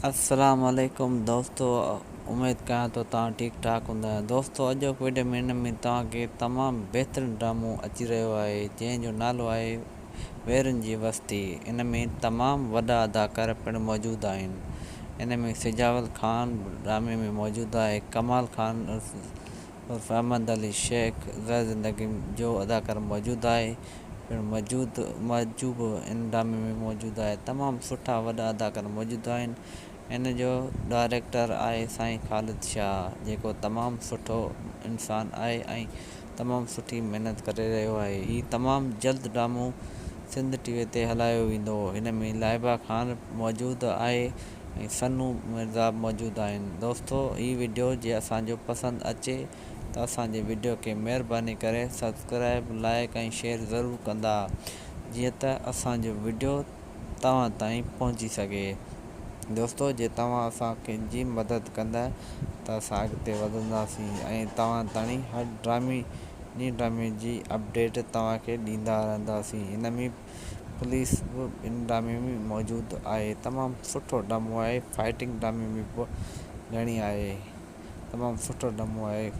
السلام عليڪم دوستو اميد ڪيان ٿو توهان ٺيڪ ٺاڪ هوندا دوستو اڄوڪ وڊيو ۾ هن ۾ توهان کي تمام بهترين ڊرامو اچي رهيو آهي جنهن جو نالو آهي ويرن جي وستي ان ۾ تمام وڏا اداڪار پڻ موجود آهن ان ۾ سجاول خان به ڊرامي ۾ موجود آهي ڪمال خان عرف احمد علي شيخ زهر زندگي جو اداڪار موجود آهي پڻ موجود مجو به ان ڊرامي ۾ موجود آهي تمام سٺا وڏا اداڪار موجود آهن ان جو ڊائريڪٽر آهي سائين خالد شاهه جيڪو تمام سٺو انسان آهي ۽ تمام سٺي محنت ڪري رهيو آهي هي تمام جلد ڊرامو سنڌ ٽي وي تي هلايو ويندو هن ۾ لائبه خان موجود آهي ۽ سنو مرزا به موجود آهن دوستو هي وڊيو جي اسان جو پسند اچي ته اسان جي وڊيو کي مهرباني ڪري سبسڪرائب لائڪ ۽ شيئر ضرور ڪندا جيئن ته اسان جو وڊيو توهان تائين پهچي سگهي دوستو جي توهان اسان کي جي مدد ڪندا ته اسان اڳتي وڌنداسين ۽ توهان تاڻي هر ڊرامي ني ڊرامي جي اپڊيٽ توهان کي ڏيندا رهنداسين هن ۾ پوليس به ان ڊرامي ۾ موجود آهي تمام سٺو ڊرامو آهي فائٽنگ ڊرامي ۾ به گهڻي آهي تمام سٺو ڊرامو آهي.